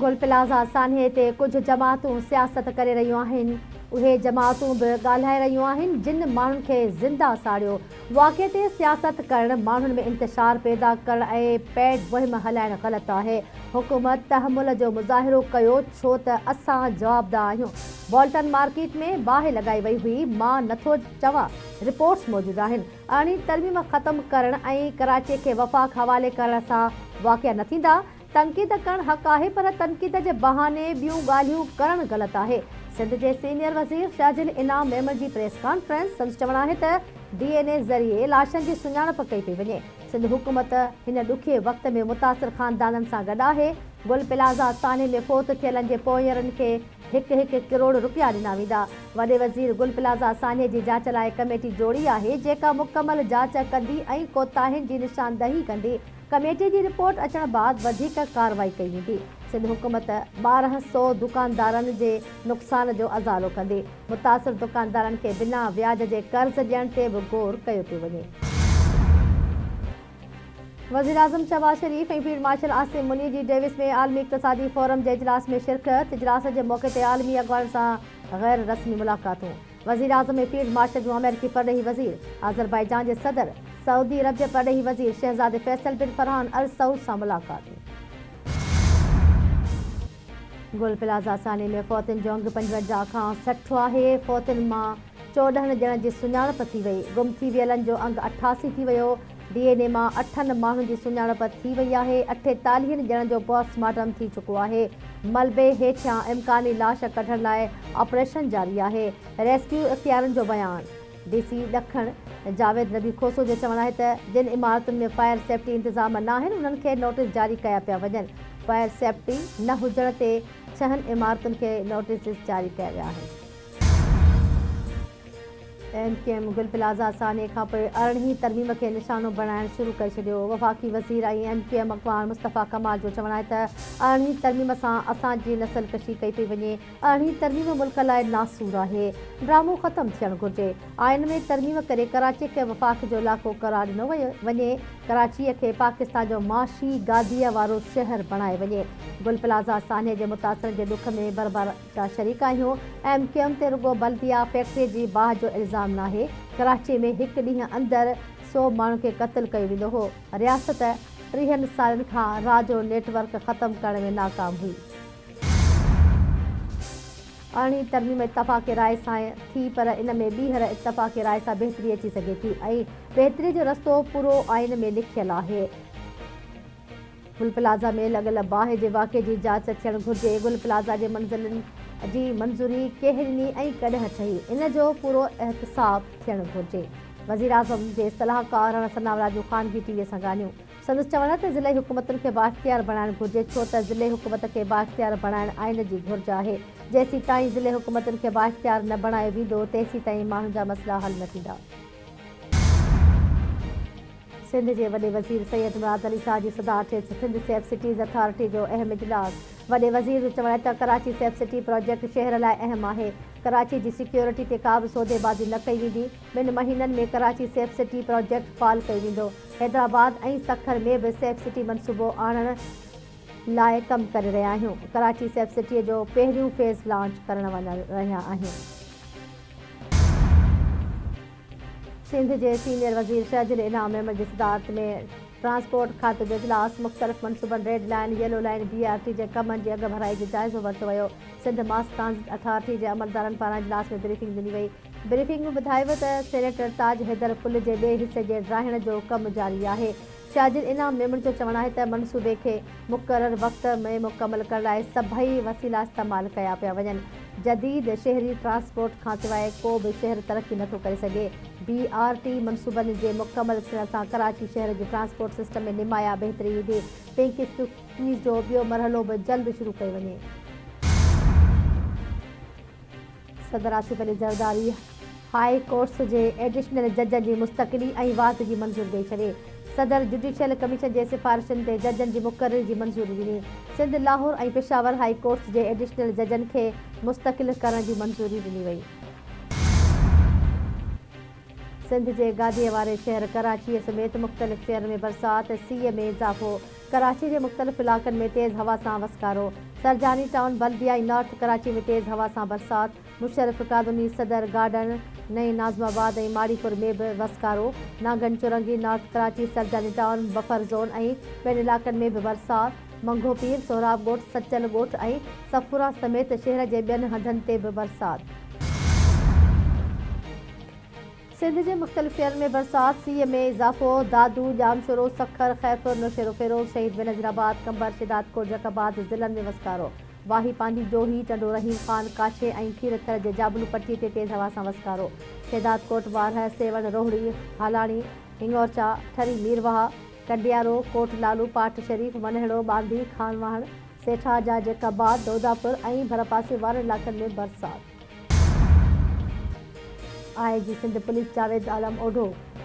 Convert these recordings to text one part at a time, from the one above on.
گل plaza سانحي تي ڪجهه جماعتون سياست ڪري رهيون آهن، اهي جماعتون به ڳالهائي رهيون آهن جن ماڻهن کي زنده ساڙيو، واقعي تي سياست ڪرڻ، ماڻهن ۾ انتشار پيدا ڪرڻ ۽ پيڊ مهم هلائڻ غلط آهي، حڪومت تحمل جو مظاهرو ڪيو ڇو ته اسان جوابده آهيون، بولٽن مارڪيٽ ۾ باهه لڳائي وئي هئي، مان نٿو چوان رپورٽس موجود آهن، ارڙهين ترميم ختم ڪرڻ ۽ ڪراچي کي وفاق حوالي ڪرڻ سان واقعا نه ٿيندا، تنقيد ڪرڻ حق آهي پر تنقيد جي بهاني ٻيون ڳالهيون ڪرڻ غلط آهي، سنڌ جي سينيئر وزير شرجيل انعام ميمڻ جي پريس ڪانفرنس، سندس چوڻ آهي ته ڊي اين اي ذريعي لاشن جي سڃاڻپ ڪئي پئي وڃي، سنڌ حڪومت هن ڏکئي وقت ۾ متاثر خاندانن سان گڏ آهي، گل پلازا سانحي ۾ فوت ٿيلن جي پوئينرن کي هڪ هڪ ڪروڙ رپيا ڏنا ويندا، وڏي وزير گل پلازا سانحي جي جاچ لاء ڪميٽي جوڙي آهي، جيڪا مڪمل جاچ ڪندي ۽ ڪوتاهين جي نشاندهي ڪندي. ڪميٽي جي رپورٽ اچڻ بعد وڌيڪ ڪارروائي ڪئي ويندي، سنڌ حڪومت 1200 دڪاندارن جي نقصان جو ازالو ڪندي، متاثر دڪاندارن کي بنا وياج جي قرض ڏيڻ تي به غور ڪيو پيو وڃي. وزيراعظم شهباز شريف ۽ فيلڊ مارشل عاصم منير جي ڊيوس ۾ عالمي اقتصادي فورم جي اجلاس ۾ شرڪت، اجلاس جي موقعي تي عالمي اڳواڻن سان غير رسمي ملاقاتون. وزيراعظم ۽ فيلڊ مارشل جون آمريڪي پرڏيهي وزير، آذربائيجان جي صدر، سعودي عرب جي پرڏيهي وزير شهزادي فيصل بن فرحان السعود سان ملاقاتون. گل پلازا سانحي ۾ فوتين جو انگ 55 کان 60 آهي، فوتين مان 14 ڄڻن جي سڃاڻپ ٿي وئي، گم ٿي ويلن جو انگ 88 ٿي ويو، ڊي اين اي مان اٺن ماڻهن جي سڃاڻپ ٿي وئي آهي، اٺيتاليهن ڄڻن جو پوسٽ مارٽم ٿي چڪو آهي، ملبي هيٺيان امڪاني لاش ڪڍڻ لاء آپريشن جاري آهي، ريسڪيو اختيارين جو بيان. ڊي سي ڏکڻ جاويد نبي کوسو جو چوڻ آهي ته جن عمارتن ۾ فائر سيفٽي انتظام ناهن انهن کي نوٽيس جاري ڪيا پيا وڃن، فائر سيفٽي نه هجڻ تي ڇهن عمارتن کي نوٽيسز جاري ڪيا ويا آهن. M Q M Gul plaza سانحي کانپوء ارڙهين ترميم کي نشانو بڻائڻ شروع ڪري ڇڏيو، وفاقي وزير ۽ ايم ڪيو ايم اڳواڻ مصطفيٰ ڪمال جو چوڻ آهي ته ارڙهين ترميم سان اسان جي نسل ڪشي ڪئي پئي وڃي، ارڙهين ترميم ملڪ لاء ناسور آهي، ڊرامو ختم ٿيڻ گهرجي، آئين ۾ ترميم ڪري ڪراچي کي وفاق جو علائقو قرار ڏنو وڃي، ڪراچي کي پاڪستان جو معاشي گاديء وارو شهر بڻايو وڃي، گل پلازا سانحي جي متاثرن جي ڏک ۾ بربر. جا شريڪ آهيون، ايم ڪيو ايم تي رڳو بلديا فيڪٽري جي باهه جو الزام ناهي، ڪراچي ۾ هڪ ڏينهن اندر سو ماڻهن کي قتل ڪيو ويندو هو، رياست ٽيهن سالن کان را جو نيٽ ورڪ ختم ڪرڻ ۾ ناڪام هئي. ارڙهين ترميم اتفاق راء سان ٿي پر ان ۾ ٻيهر اتفاق راء سان بهتري اچي سگهي ٿي ۽ بهتري جو رستو پورو آئين ۾ لکيل آهي. گل پلازا ۾ لڳل باهه جي واقعي جي جاچ ٿيڻ گهرجي، گل پلازا جي منزلن جي منظوري ڪنهن ڏني ۽ ڪڏهن ٺهي، ان جو پورو احتساب ٿيڻ گهرجي، وزيراعظم جي صلاحڪار راڻا ثناء الله جون خانگي ٽي وي سان ڳالهيون، سندس چوڻ آهي ته ضلعي حڪومتن کي بااختيار بڻائڻ گهرجي ڇو ته ضلعي حڪومت کي بااختيار بڻائڻ آئين جي گهرج آهي، جيسيتائين ضلعي حڪومتن کي بااختيار نه بڻايو ويندو تيسيتائين ماڻهن جا مسئلا حل نه ٿيندا. سنڌ جي وڏي وزير سيد مراد علي شاهه جي صدارت هيٺ سنڌ سيف سٽيز اٿارٽي جو اهم اجلاس، وڏي وزير جو چوڻ آهي ته ڪراچي سيف سٽي پراجيڪٽ شهر لاء اهم آهي، ڪراچي جي سيڪيورٽي تي ڪا به سوديبازي نه ڪئي ويندي، ٻن مهينن ۾ ڪراچي سيف سٽي پراجيڪٽ فعال ڪيو ويندو، حيدرآباد ۽ سکر ۾ به سيف سٽي منصوبو آڻڻ لاء ڪم ڪري رهيا آهيون، ڪراچي سيف سٽي جو پهريون فيز لانچ ڪرڻ وڃي رهيا آهيون. سنڌ جي سينيئر وزير شرجيل انعام ميمڻ جي صدارت ۾ ٽرانسپورٽ کاتي جو اجلاس، مختلف منصوبن red line, yellow line, B R T جي ڪمن جي اڳڀرائي جو جائزو ورتو ويو، سنڌ ماس ٽرانزٽ اٿارٽي جي عملدارن پاران اجلاس ۾ بريفنگ ڏني وئي، بريفنگ ۾ ٻڌايو ويو ته سينيٽر تاج حيدر پل جي ٻئي حصي جي ڊاهڻ جو ڪم جاري آهي، شاجد انعام ميمڻ جو چوڻ آهي ته منصوبي کي مقرر وقت ۾ مڪمل ڪرڻ لاء سڀئي وسيلا استعمال ڪيا پيا وڃن، جديد شهري ٽرانسپورٽ کانسواء ڪو به شهر ترقي نٿو ڪري سگهي، بي آر ٽي منصوبن جي مڪمل ٿيڻ سان ڪراچي شهر جي ٽرانسپورٽ سسٽم ۾ نمايان بهتري ايندي، پنڪ اسڪيز جو ٻيو مرحلو به جلد شروع ڪيو وڃي. صدر آصف علي زرداري هاء ڪورٽس جي ايڊيشنل ججن جي مستقلي ۽ واڌ جي منظوري ڏئي ڇڏي. صدر جڊيشل ڪميشن جي سفارشن تي ججن جي مقرري جي منظوري ڏني. سنڌ، لاهور ۽ پشاور هاء ڪورٽس جي ايڊيشنل ججن کي مستقل ڪرڻ جي منظوري ڏني وئي. سنڌ جي گاديء واري شهر ڪراچيء سميت مختلف شهرن ۾ برسات، سيء ۾ اضافو، ڪراچي جي مختلف علائقن ۾ تيز هوا سان وسڪارو، سرجاني ٽائون، بلديا ۽ نارٿ ڪراچي ۾ تيز هوا سان برسات، مشرف ڪالوني، صدر گارڊن، نئين ناظم آباد ۽ ماڙيپور ۾ به وسڪارو، Nangan Chowrangi, north Karachi, Surjani town, buffer zone ۽ ٻين علائقن ۾ به برسات، منگهو پير، سهراب ڳوٺ، سچل ڳوٺ ۽ صفورا سميت شهر جي ٻين هنڌن تي به برسات. سنڌ جي مختلف شهرن ۾ برسات، سيء ۾ اضافو، دادو، ڄامشورو، سکر، خيرپور، نوشهروفيروز، شهيد بينظير آباد، قمبر، شهدادڪوٽ، جيڪب آباد ضلعن ۾ وسڪارو، واهي پانڌي، جوهي، ٽنڊو رحيم خان، ڪاڇي ۽ کير ٿر جي جابلو پٽي تي تيز هوا سان وسڪارو، شهدادڪوٽ، وارهه، سيوهڻ، روهڙي، هالاڻي، هڱورچا، ٺري ميرواهه، ڪنڊيارو، ڪوٽ لالو، پاٽ شريف، منهڙو، ٻانڌي، خانواهڻ، سيٺارجا، جيڪب آباد، دوداپور ۽ ڀرپاسي وارن علائقن ۾ برسات. I G Sindh police Javed Alam Odho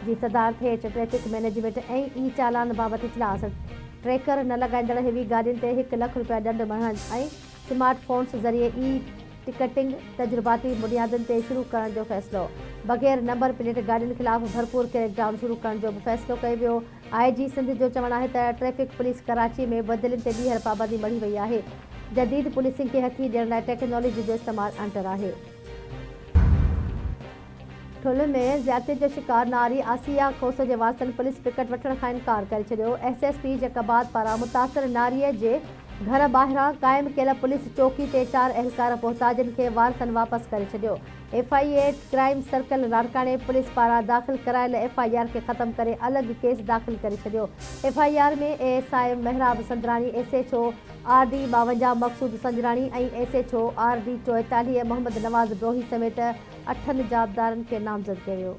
جي صدارت هيٺ ٽريفڪ مئنيجمينٽ ۽ اي چالان بابت اجلاس، ٽريڪر نه لڳائيندڙ هيوي گاڏين تي هڪ لک رپيا ڏنڊ مڙهڻ ۽ سمارٽ فونز ذريعي اي ٽڪيٽنگ تجرباتي بنيادن تي شروع ڪرڻ جو فيصلو، بغير نمبر پليٽ گاڏين خلاف ڀرپور ڪريڪ ڊائون شروع ڪرڻ جو به فيصلو ڪيو ويو، آء جي سنڌ جو چوڻ آهي ته ٽريفڪ پوليس ڪراچي ۾ بدلين تي ٻيهر پابندي مڙهي وئي آهي، جديد پوليسنگ کي هٿي ڏيڻ لاء ٽيڪنالاجي جو استعمال اڻٽر آهي. ٺل ۾ زيادتي جو شڪار ناري آسيه کوسو جي وارثن پوليس پڪٽ وٺڻ کان انڪار ڪري ڇڏيو، ايس ايس پي جيڪب آباد پاران متاثر ناري جي گهر ٻاهران قائم ڪيل پوليس چوڪي تي چار اهلڪار پهتا جن کي وارثن واپس ڪري ڇڏيو. F I A crime circle لاڙڪاڻي پوليس پاران داخل ڪرايل ايف I R کي ختم ڪري الڳ ڪيس داخل ڪري ڇڏيو. F I R ۾ A S I Mehrab Sundrani, S H O R D 52 Maqsood Sanjrani ۽ S H O R D 44 Muhammad Nawaz Brohi سميت اٺن جوابدارن کي نامزد ڪيو ويو.